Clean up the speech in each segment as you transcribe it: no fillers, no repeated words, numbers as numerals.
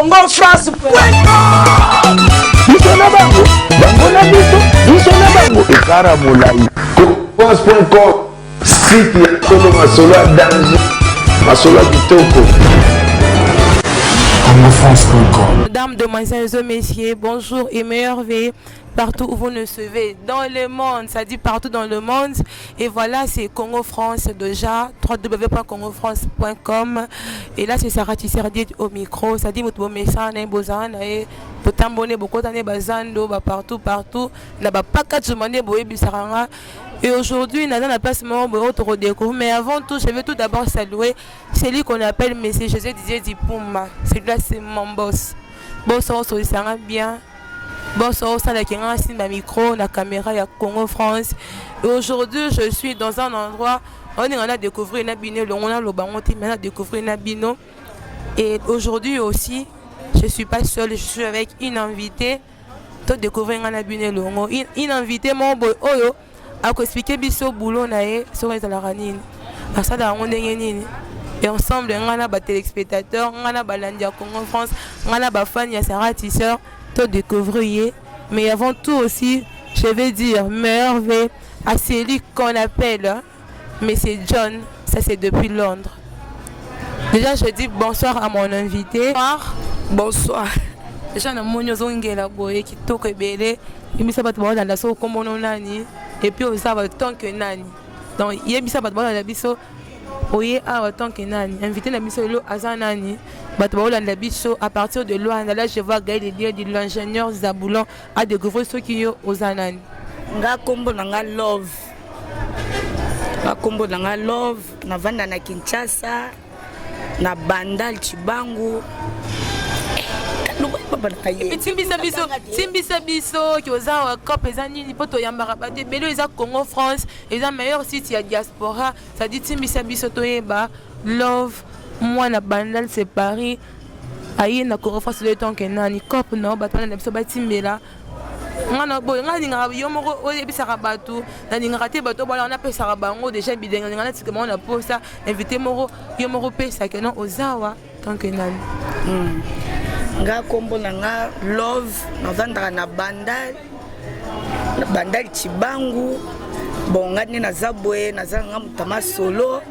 Congo France Biso na bango, bango na biso, biso na bango, ekara molai. Congofrance.com, site ya solo, masolo ya danger, masolo ya kitoko. Congofrance.com. Mesdames, Demoiselles et Messieurs, bonjour et meilleurs vœux partout où vous nous suivez dans le monde, ça dit partout dans le monde. Et voilà, c'est Congo France déjà, www.congofrance.com. Et là, c'est Sarah Tisserdier au micro. Ça dit, moto bomesana, bozana, et botambone, bokotane, bazando, ba partout, partout. Na ba pakatuma nde boyebisaka nga. Et aujourd'hui, naza na place moko boye oyo tokodécouvrir. Mais avant tout, je vais tout d'abord saluer celui qu'on appelle Monsieur José Didier Dipumba. Celui-là, c'est mon boss. Boss oyo osolisanga bien. Boss oyo osalaki nga simba micro na caméra ya Congo France. Et aujourd'hui, je suis dans un endroit oninga na découvrir na bino elongo, naloba yango te, mais na découvrir na bino. Et aujourd'hui aussi, je suis pas seule, je suis avec une invitée. To découvrir nga na bino elongo une invitée moko boye oyo akoexpliquer biso boulot na ye, soki ezalaka nini, asala yango ndenge nini. Et ensemble, nga na batéléspectateur, nga na balandi ya Congo France, nga na bafani ya Sarah Tisseur, to découvrir ye. Mais avant tout aussi, je vais dire meilleur vœu à celui qu'on appelle Monsieur John, ça c'est depuis Londres. Déjà, je dis bonsoir à mon invité. Bonsoir. Déjà namoni ozongela boye kitoko ebele. Yebisa bato baolanda so okombono nani, et puis oza ba tant que nani. Donc yebisa bato baolanda biso, oye awa tant que nani? Invité na biso lelo aza nani? Bato baolanda biso à partir de Luanda, là je vois Gaël Dieu, l'ingénieur Zaboulon, à découvrir soki yo oza nani. Nga kombo na nga Love. Nga kombo na nga Love, navanda na Kinshasa, na Bandal Chibangu. Timbisa biso, timbisa biso ki oza wa cop eza nini, mpo toyambaka bato ebele. Eza Congo France, eza meilleur site ya diaspora. C'est-à-dire, timbisa biso toyeba Love, mwana Bandal, c'est Paris, aye na Congo France le temps que nani? Cop na bato wana na biso batimbela nga na boye. Nga nalingaka yo moko oyebisaka bato, nalingaka te bato bala napesaka bango déjà bilenge. Nalinga natika bango na posa. Invité moko, yo moko opesaka non, ozawa tant que nani? Nga kombo na nga Love, navandaka na Bandal, na Bandal Chibangu. Bon, nga nde naza boye, naza nga moto masolo,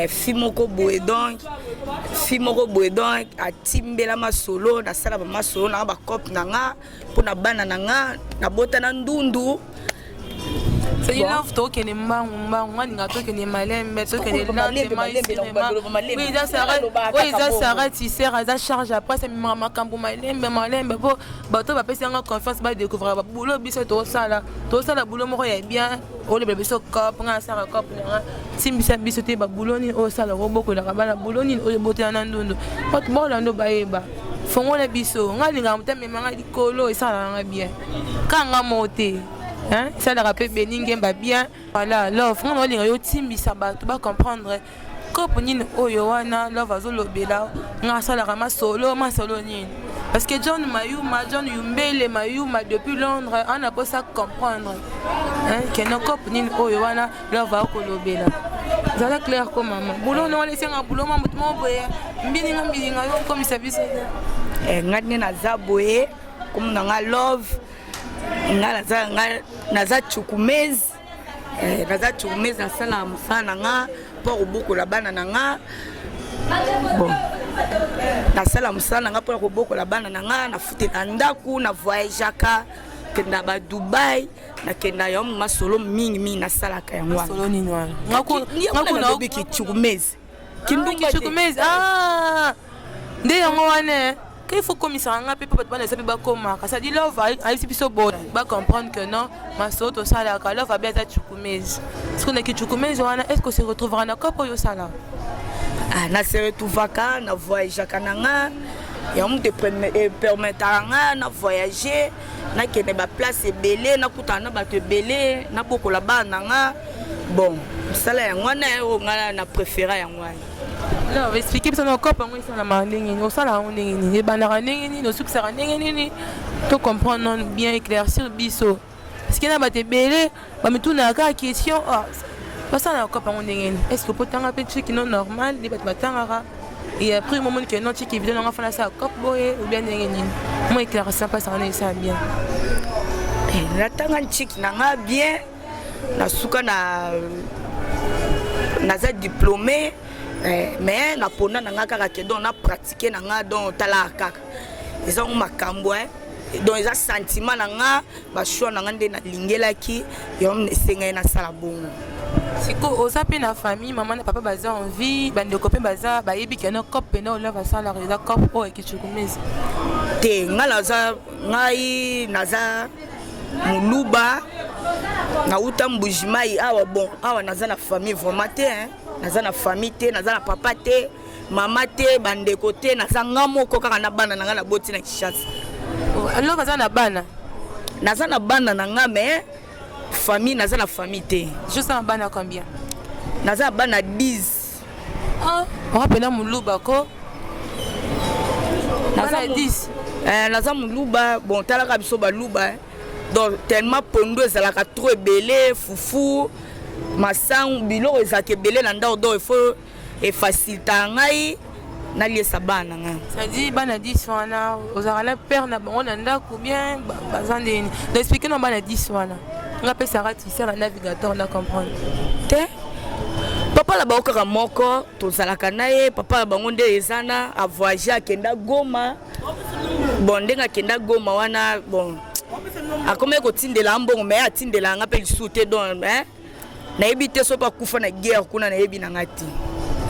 fi moko boye. Donc fi moko boye, donc atimbela masolo, nasala bamasolo na nga, bacope na nga mpo na bana na nga, nabota na ndundu. C'est Love, tokende mbangu mbangu. Nga ninga tokende malembe, tokende. Oyo eza Sara Tisser, aza charge après amemaka makambo malembe malembe mpo bato bapesi yanga confiance badécouvrir baboulot biso tosala. Tosala boulot moko ya bien. Olobela biso cop, nga asala cop nanga. Timbisa biso te, baboulot nini oyo osalaka, obokolaka bana, boulot nini oyo obotela na ndundu, bato baolanda bayeba. Fongola biso. Nga alingaka moto amemanga likolo, esalaka nga bien, kanga mo te, esalaka mpe beni ngemba bien. Voilà, Love, nga naolinga yo timbisa bato bacomprendre cope nini oyo wana Love azolobela. Nga asalaka masolo, masolo nini? Parce que John Mayuma, John Yumbele Mayuma depuis Londres, ana mposa comprendre keno cope nini oyo wana Love akolobela. Zala clair ko mama, boulot no wana esenga boulot ma motu moko boye mbilinga mbilinga, yo okomisa biso te. Nga nde naza boye, kombo na nga Love. Nga naza, nga naza cukumezi, naza cukumezi, nasalaka mosala na nga mpo kobokola bana na nga. Bon, nasala mosala na nga mpona kobokola bana na nga, nafutela ndako, na voyageaka, kenda ba Dubai, nakenda yango masolo mingimingi nasalaka yango. Wana nini wana? Nalobiki cukumezi. Kindukumezi nde yango wana ke il faut komisaka nga mpe mpo bato bana eza mpe bakomaka. C'est-à-dire, Love ayebisi biso boye, bacomprendre que non, masolo tosalaka, Love abe aza cukumezi. Soki na kicukumezi wana, est ce que se retrouvera na cope oyo osala? Ah, na se retrouvaka, na voyageaka na nga. Yango moto epermetaka nga na voyage, nakende baplace ebele, nakutana na bato ebele, nabokola bana na nga. Bon, mosala yango wana oyo nga na préféra yango wana. Non, explique biso na cope yango esalamaka ndenge nini, osala yango ndenge nini, ebandaka ndenge nini, osukisaka ndenge nini, to comprendre non, bien éclaircir biso, parce que na bato ebele bamitunaka kaka question: basalaka cope yango ndenge nini? Est ce que potanga mpe triki no normal nde bato batangaka? Et après momoni ke non, tiki video nanga fana sala cop boye ou bien ndenge nini? Moi éclaircissement mpasi wana esala bien. Natanga ntiki na nga bien, nasuka na naza diplômé, mais napona na nga kaka ke donc na pratique na nga, donc talaka kaka eza ngo makambo, donc eza sentiment na nga, bachoix na nga nde nalingelaki yango, esengai nasala bongo. Sikoyo oza mpe na famille, mama na papa baza en vie, bandeko mpe baza, bayebi keno cop pene Olove asalaka eza cop oyo ekicukumezi? Te, ngai naza, ngai naza moluba, nauta Mbujimai awa. Bon, awa naza na famille vraiment te, hein. Naza na famille te, naza na papa te, mama te, bandeko te, naza nga moko kaka na bana na ngai naboti na Kinshasa. Love aza na bana? Naza na bana na nga, mais famille, naza na famille te. Juste na bana combien? Naza na bana 10. Ah, oza mpena moluba ko. Bana 10? Naza moluba. Bon, talaka biso baluba, donc tellement pondu ezalaka trop ebele, fufu, masangu, biloko ezalaka ebele na ndako, donc il faut efacilita ngai naliesa bana na ngai. C'est-à-dire bana 10 wana, ozalaka na père na bango na ndako bien, baza ndeni? Donc explique na bana 10 wana, nga apesaka tisser na navigateur na comprendre. Te, papa na bango kaka moko tozalaka na ye. Papa na bango nde eza na avoyage, akenda Goma. Bon, ndenge akenda Goma wana, bon, akomaki kotindela mbongo, mais atindela nga mpe lisusu te. Donc nayebi te soki akufa na guerre kuna, nayebi na nga te.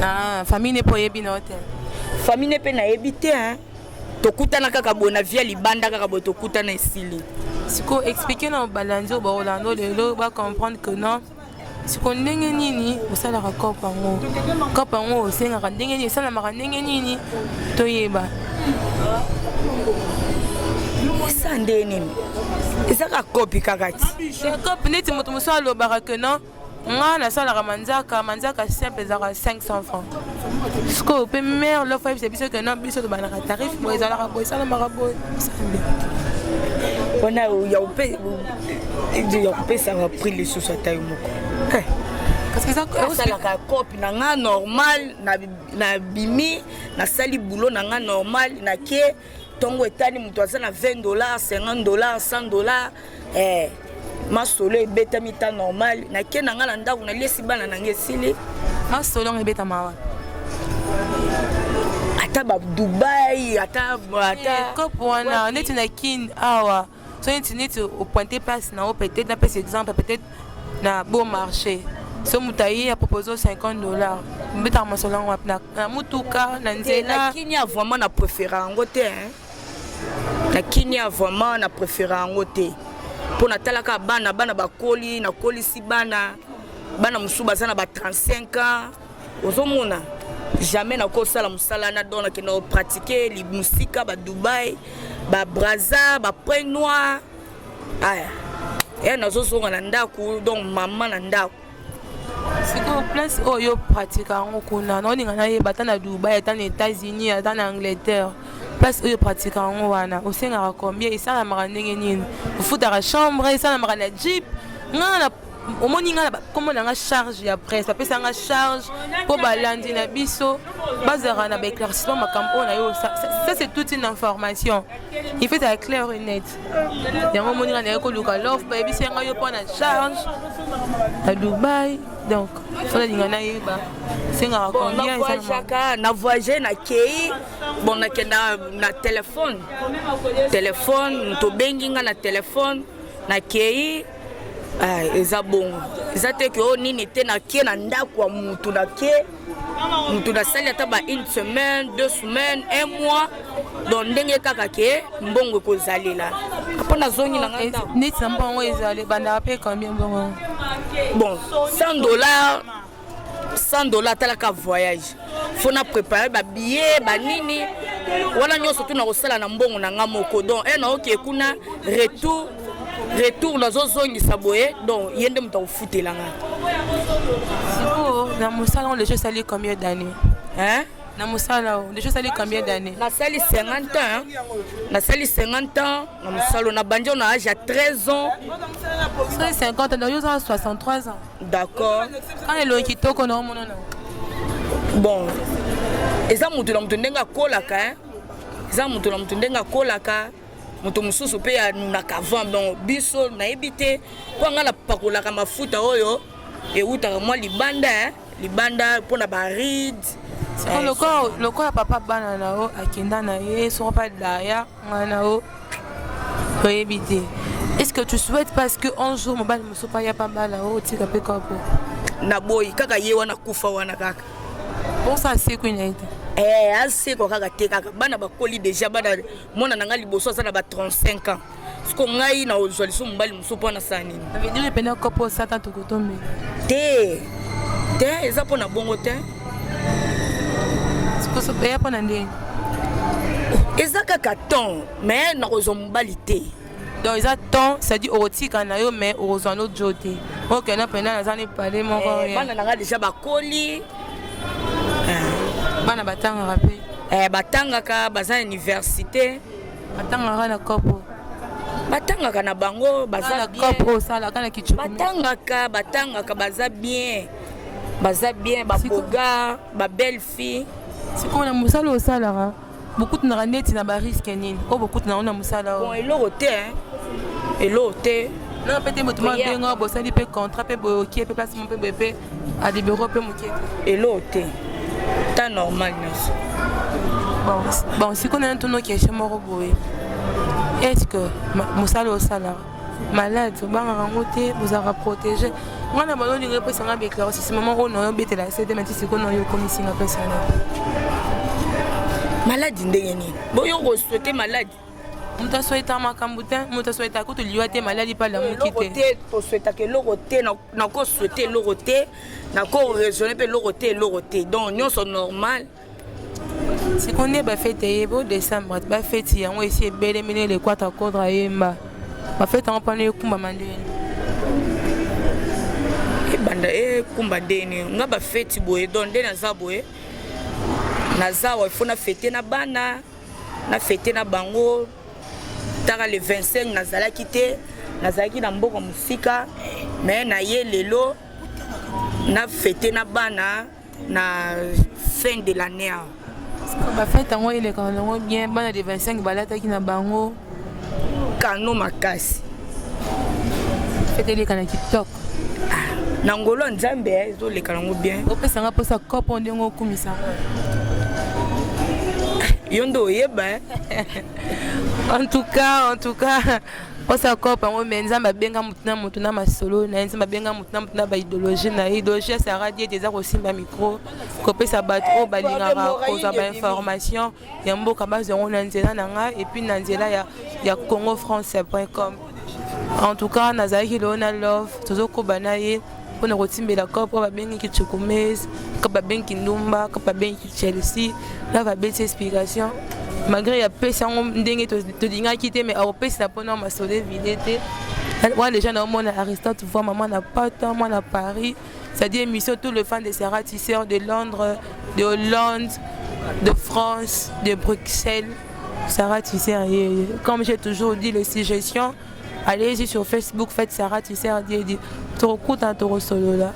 Ah, famille ne mpo oyebi na yo te? Famille ne mpe nayebi te, hein. Tokutana kaka boye na via libanda, kaka boye tokutana, esili. Sikoyo explique na balandi oyo baolanda lelo, bacomprendre que non, siko ndenge nini osalaka cope yango? Cope yango osengaka ndenge nini? Esalamaka ndenge nini? Toyeba. Esa ndenge nini? Eza kaka kopi kaka ti. Cope neti moto mosusu alobaka ke non, nga nasalaka manzaka, manzaka simple ezalaka 500 francs. Sikoyo mpe mare Love ayebisa biso ke non, biso tobandaka tarif boye, ezalaka boye, esalamaka boye, esambe. Wana ya kopesaka prix lisusu ata yo moko. Parce que asalaka cope na nga normal, nabimi, nasali boulot na nga normal, nake ntongo etali, moto aza na 20 dollars, 50 dollars, 100 dollars, masolo ebetami ta normal, nake na nga na ndako, naliesi bana na nga, esili. Masolo yango ebetama wapi? Ata badubai, ata ata Cope wana neti na Kine awa, so neti opointe place na yo, peut-être napesa exemple, peut-être na Beau Marché, so moto aye apropose 50 dollars, obetaka masolo yango wapi? Na mutuka, na nzela? Na Kinia vraiment na préféré yango te, hein. Na Kinia vraiment na préféré yango te, mpo natalaka bana, bana bakoli, nakolisi bana, bana mosusu baza na ba 35 ans, ozomona jamais nakosala mosala na. Donc nakenda kopratike mosika, badubai, babraza, bapoint noir aya ya, nazozonga na ndako, donc mama na ndako. Sikoyo place oyo pratique yango kuna, naolinga nayeba, ata na Dubai, ata na États-Unis, ata na Angleterre, place oyo pratique yango wana, osengaka combien? Esalamaka ndenge nini? Ofutaka chambre? Esalamaka na jeep? Nga na omoni nga kombo na nga charge ya presse, bapesa nga charge mpo balandi na biso bazalaka na baéclaircissement makambo oyo na yo. Ça c'est toute une information, il faut être clair et net. Yango omoni nga naye koluka Love, bayebisi yanga yo mpo na charge na Dubai, donc so nalinga nayeba sengaka combien. Na voyage, nakei, bon, nakenda na telefone, telefone, moto obengi nga na telefone, nakei. Eza bongo, eza te ke oyo nini te. Nakie na ndako ya mutu, nakie mutu, nasali ata ba une semaine, 2 semaines, un mois, donc ndenge kaka ke mbongo ekozalela mpo nazongi na ngai. Neti na mbongo ezali, ebandaka mpe combien mbongo? Bon, 100 dollars, 100 dollars. Atalaka voyage, faut na préparer babillet, banini wana nyonso tuna kosala na mbongo na nga moko. Donc e naoke kuna, retour nazozongisa boye, donc ye nde moto akofutela nga. Sikoyo na mosala ngo déjà osali combien d'années? Hein? Na mosala oyo déjà osali combien d'années? Nasali 50 ans, nasali 50 ans na mosala. Na bandi na âge ya 13 ans. Osali 50 ans, donc yo oza 63 ans? D'accord. Kana elongi kitoko na omonana. Bon. Eza moto na moto ndenge akolaka, hein? Eza moto na moto ndenge akolaka. Moto mosusu mpe anunaka avant. Donc biso nayebi te, mpo ngai napakolaka mafuta oyo ewutaka mwa libanda, hein? Libanda mpona barides. Lokola papa bana na yo akenda na ye, soko mpa daya ngai na yo toyebi te. Est ce que tu souhaites, parce que un jour mobali mosusu mpa ya pa bala oyo, otika mpe kopo? Naboyi kaka ye wana, kufa wana kaka. Mposa asekwi na ye te? Eh, asekwa kaka te, kaka bana bakoli déjà. Bana, mwana na ngai liboso aza na ba 35 ans. Siko ngai na ozwa liso mobali mosusu mpo nasala nini? Veut dire pena kopo satan tokotombe. Te te, eza mpo na bongo te. Eya mpo na ndenge? Eza kaka temps, mais nakozwa mobali te. Donc eza temps, c'est-à-dire okotika na yo, mais okozwa no jo te. Okenda mpena naza na epale moko. Bana na ngai déjà bakoli. Bana batangaka mpe? Batangaka, baza na université. Batangaka na kopo? Batangaka na bango, baza bien. Osalaka na kicuku? Batangaka, batangaka, baza bien, baza bien, baboga, babelle fille. Sikoyo na mosala osalaka, bokutanaka neti na barisques nini oyo bokutanaka na mosala? Bon, eloko te, eloko te. Non, mpe te, moto mabenga, bosali mpe contrat mpe boyoki mpe place mo mpe boye mpe alibero mpe moke te? Eloko te, ta normal nyonso. Bon, sikoyo nana tono question moko boye: est ce que mosala osalaka, malade obangaka yango te? Bozalaka protégé? Ngai na balolingo epesanga baéclaircissement oyo na oyobetela se te, mati sikoyo na oyo okomisinga pesana. Maladi ndenge nini? Boyo kosouhaiter maladi? Moto asouhaitaka makambo te, moto asouhaitaka kutu liwa te, maladi mpe alamuki te. Te, tosouhaitaka eloko te. Nakosouhaiter eloko te, nakoraisonner mpe eloko te, eloko te. Donc nyonso normal. Sikoyo nde bafêtes eyeba o décembre, bafêtes yango esi ebelemi ne le 4 kodre ayemba. Bafêtes yango mpana ekumbama ndeni? Ebanda ekumba ndeni? Nga bafêtes boye, donc nde naza boye, naza awa, ifo nafêter na bana, nafêter na bango. Taka le 25 nazalaki te, nazalaki na mboka mosika, mais naye lelo nafêter na bana na fin de l'année awa. Bafêtes yango elekaka nango bien? Bana de 25 balataki na bango? Kano makasi. Fête eleka na kitoko? Na ngolo ya Nzambe, ezoleka nango bien. Opesanga mposa kopo ndenge okumisa. Yo nde oyeba. En tout cas, en tout cas, mposa kope yango, mais Nzambe abenga motu na motu na masolo na ye. Nzambe abenga motu na motu na baidéologie na ye. Idéologie ya Sara Diete eza kosimba micro, kopesa bato oyo balingaka kozwa bainformation ya mboka, bazwa yango na nzela na ngai et puis na nzela ya congofrance.com. En tout cas, nazalaki lelo na Love, tozokoba na ye mpona kotimbela cop oyo babengiki Chukumese, cop babengiki Ndumba, cop babengiki Chelsea. Love abeti explication malgré apesi yango ndenge tolingaki te, mais akopesela mpona masolo evide te wana. Déjà naomona Aristote voit mama na pata mwana Paris, c'est-à-dire émission, tout le fan de Sarah Tisser de Londres, de Hollande, de France, de Bruxelles. Sarah Tisser, comme j'ai toujours dit, les suggestions, allez-y sur Facebook, faites Sarah Tisser, dit Tokuta Solola.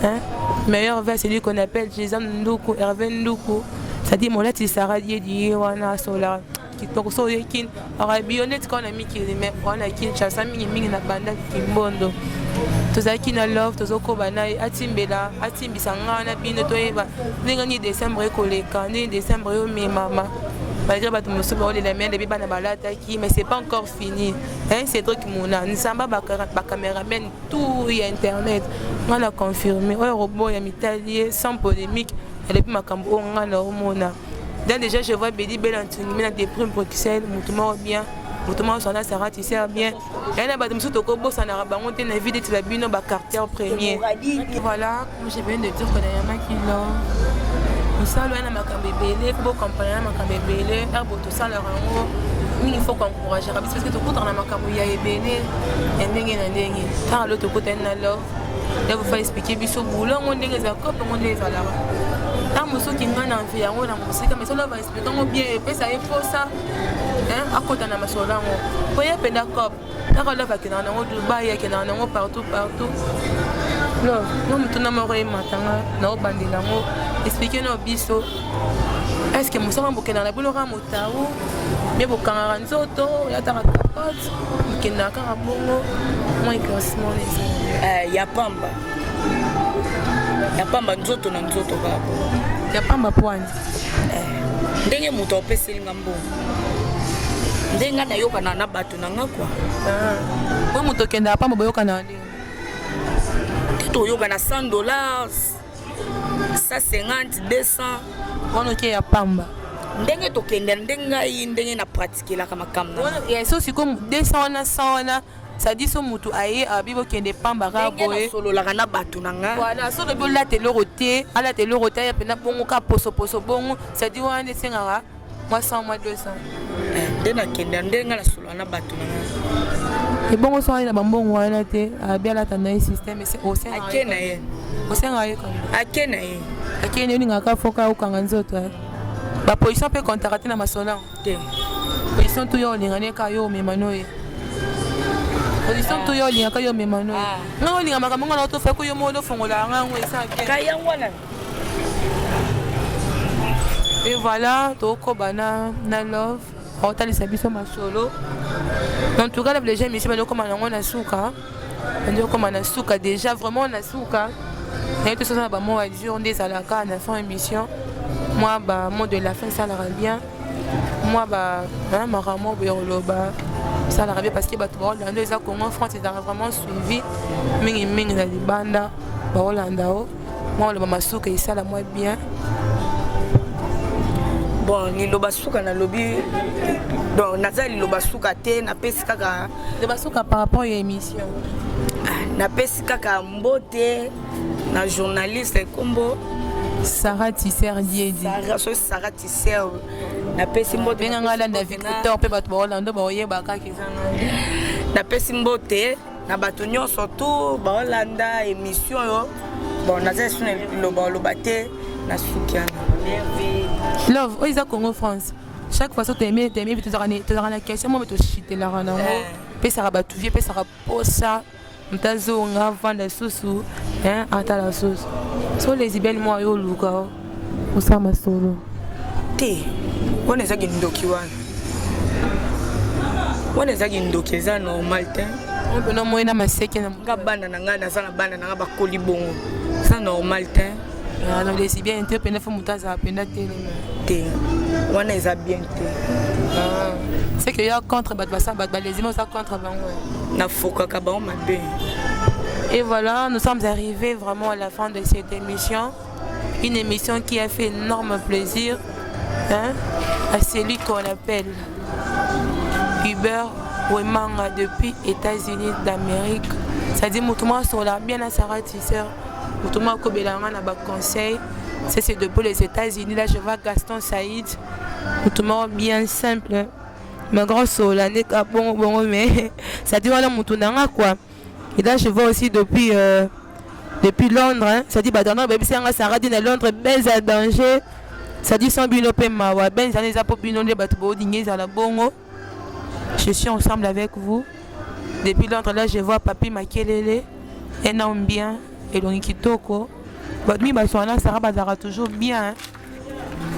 Hein? Meilleur vers, c'est lui qu'on appelle Jason Ndoukou, Hervé Ndoukou. C'est-à-dire, mon Sarah dit, wana sola. Kitoko so oye Kin, arabi yo neti kaka na mikili, mais wana Kinshasa mingimingi na banda Kimbondo. Tozalaki na Love, tozokoba na ye, atimbela, atimbisa ngai na bino, toyeba ndenge nini décembre ekoleka, ndenge décembre eyomemama, malgré bato mosusu baolela mais debi bana balataki, mais c'est pas encore fini, hein? Cédric Muna Nzamba, bacaméraman tout ya internet, ngai na confirme oyo robo ya mitali ye sans polémique, alebi makambo oyo ngai na omona. Donc déjà je vois Bedi Bela Ntungimi na Déprime Bruxelles, moto moko bien, moto moko sona Sarah Tisser bien. Ya na bato mosusu tokobosanaka bango te na vie neti babino bacarter premier. Voilà, comme je viens de dire que nayamaki Love, mosala oya na makambo ebele, fo bokompagne na makambo ebele. Ere bo tosalaka yango mingi, faut koencourageaka biso parce que tokutaka na makambo ya ebele ya ndenge na ndenge. Kaka lo tokutani na Love, Love fa expliquer biso boulot ndenge ezala, kope ngo ndenge ezalaka. Ntango mosuki ngai na mvi yango na mosika, mais solo baexpliquer yango bien, epesa ye mposa akota na masolo yango po ye mpenza cop. Kaka Love akendaka nango Dubai, akendaka nango partout partout. Love, no motuna moko ematanga, naobandela yango. Explique no biso. Est-ce que mosala bokendaka na bino kaka motau mpe bokangaka nzoto olataka capote bokendaka kaka bongo mwa éclaircissement wana eza eh, ya pamba ya pamba nzoto na nzoto kaka bongo ya pamba pwani eh, ndenge moto apeseli nga mbongo ndenge nga nayokana na bato na nga kua ah. Oyo moto okendaka pamba boyokana ndenge te toyokana 100 dollars, 150, 200. Wana oke ya pamba. Ndenge tokende, ndenge ngai ndenge na pratikelaka makambo. So sikoyo 200 wana, 100 wana, c'est-à-dire so motu aye abi bokende pamba kaka boye. Nasololaka na bato na nga. Voilà, so lobi olata eloko te, alata eloko te, aya mpena bongo ka posoposo bongo, c'est-à-dire wana nde esengaka mwa 100, mwa 200. Nde nakende, ndenge ngai nasolola na bato na nga. Ebongo so aye na bambongo wana te, abi alata na ye système. Ake na ye. Osengaka ye? Ake na ye. Ake na ye. Olingaka foka okanga nzoto, baposition mpe kontaka te na masolo yango? Te. Position tu yo olinga ne kaka yo omema no ye, position tu yo olingaka yo omema no ye. Ngai olinga makambo nga na otofa ko yo moko ofongola nga yango esa bien. Ka yango wana. Et voilà, tokoba na Love aotalisa biso masolo. En tout cas, la déjà émission bandi okoma nango na suka, bandi okoma na suka déjà, vraiment na suka. Naye tosala na bamot ya jour nde ezalaka na fin émission, mwa bamot de la fin esalaka bien, mwa makambo boye koloba esalaka bien, parce que bato baolanda eza Congo France, ezalaka vraiment suivi mingimingi na libanda, baolanda o mwa oloba masuka esala mwa bien. Bon, liloba suka nalobi, donc naza liloba suka te, napesi kaka liloba suka par rapport ya émission. Napesi kaka mbote na journaliste nkombo Sarah Tisser Diedi. Sarah, so Sarah Tisser, napesi mbote. Benganga Landa Victor mpe bato baolanda baoyeba kaka eza ngai. Napesi mbote na bato nyonso tu baolanda émission oyo. Bon, naza esu na liloba oloba te, nasuki wana. Love, oyo eza Congo France. Chaque fois so toyemi toyemi, tozalaka na question moko toshitelaka nango, pesaka bato vie, pesaka posa moto azonga avanda susu, atala susu. So lesbienne moko ayo oluka osala masolo? Te, wana eza kindoki, wana wana eza kindoki, eza normal te. Mpena moi na maseke na Nga bana na ngai, naza na bana na ngai bakoli bongo, eza normal te. Na lesbienne te mpena, fo moto azala mpena telema. Te, wana eza bien te. C'est que ya contre bato basala bato balesbienne, oza contre bango? Nafokaka bango mabe. Et voilà, nous sommes arrivés vraiment à la fin de cette émission. Une émission qui a fait énorme plaisir, hein, à celui qu'on appelle Hubert Wemanga depuis États-Unis d'Amérique. C'est-à-dire, Moutouma sur la bien à Sarah Tisser, Moutouma Kobelanga na conseil. C'est depuis les États-Unis. Là, je vois Gaston Saïd. Moutouma bien simple. Mais grosse bon, bon, mais ça dit voilà Moutounanga quoi. Et là, je vois aussi depuis Londres, hein, ça dit badana baby nga Sarah dit na Londres beza danger. Ça dit sans bino pe mawa ben ça eza po bino nde bato bolingi ezala bongo. Je suis ensemble avec vous. Depuis Londres, là, je vois Papi Makelele, un homme bien, elongi kitoko. Bato mingi baswana Sarah bazalaka toujours bien, hein.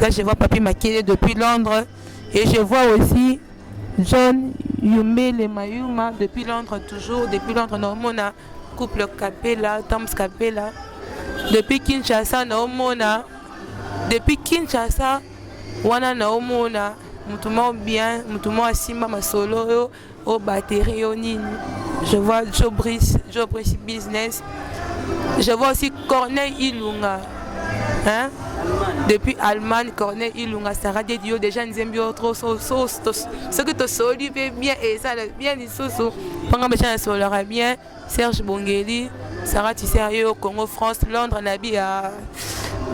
Là, je vois Papi Makelele depuis Londres et je vois aussi John Yumbele Mayuma depuis Londres toujours, depuis Londres naomona couple Kapela, Toms Kapela. Depuis Kinshasa naomona, depuis Kinshasa wana naomona mutu moko bien, mutu moko asimba masolo oyo o batterie yo nini. Je vois Joe Brice, Joe Brice Business. Je vois aussi Corneille Ilunga, hein? Depuis Allemagne, Corneille Ilunga, Sarah Dio déjà nzembi oyo trop soki tosoli mpe bien esala bien lisusu mpanga mecha nasololaka bien. Serge Bongeli, Sarah Tisser yo Congo France Londres na bi ya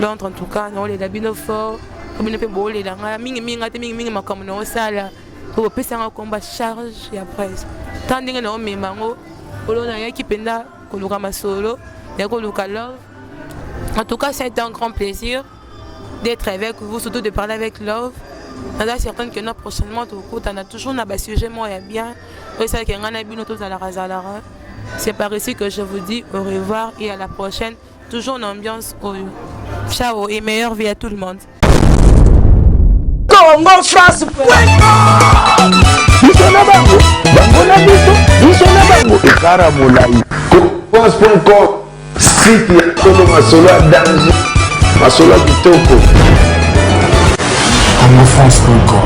Londres. En tout cas, naolela bino fort, bino mpe boolela ngai mingimingi, ngai te mingimingi makambo naosala po bopesanga komba charge ya presse ta ndenge naomema yango olo nayaki mpenza koluka masolo, nayaki koluka Love. En tout cas, c'est un grand plaisir d'être avec vous, surtout de parler avec Love. Naza certaine que non, prochainement tokutana toujours na basujet moko ya bien oyo esalaki ngai na bino tozalaka zalaka. C'est par ici que je vous dis au revoir et à la prochaine, toujours en ambiance oyo. Ciao et meilleure vie à tout le monde. Congo France. Biso na bango, bango na biso, biso na bango, ekara molai. France.com, site ya solo, masolo ya danger, masolo ya kitoko. congofrance.com.